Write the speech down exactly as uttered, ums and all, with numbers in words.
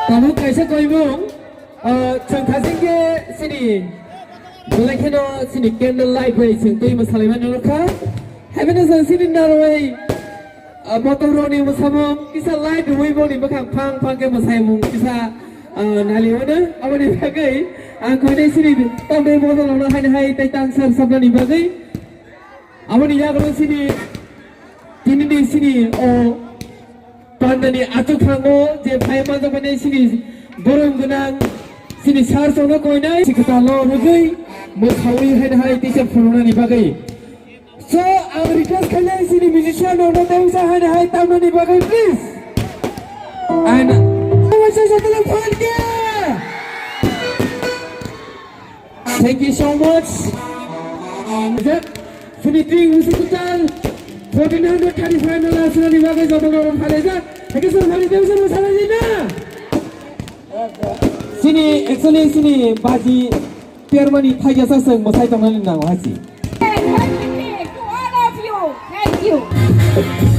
Tabuk kaisa koimung, ah, chwng thajin khe chini belai kheno chini candle light bai chwng twi mwsalaimani nukha. Haibeno chwng chini narwai, ah, motom rokni mwsamung kisa light rwui boni bwkhak phang phang khe mwsaimung kisa, ah, nali mano. Aboni bagwi ang koinai chini tamni bodol rokno haino hai tei tang sar sabnani bagwi. Aboni yago chini, tini ni chini o pandani achuk thango je phai manjak mani chini borom gwnang chini sar chongno koinai si kwtal no rwgwi mwsawi haino hai teisa phunuknani bagwi. So, ang request khainai chini musician rokno tei wngsa haino hai tamnani bagwi, please. And Thank you so much. Finishing musical fourteen hundred thirty-five no last ni bagwi jotono rong phalajak. Thank you so much. Thank you so much. Sini, actually, sini baji permani thaijasa seng masai tongnani nang haji. Thank you to all of you. Thank you.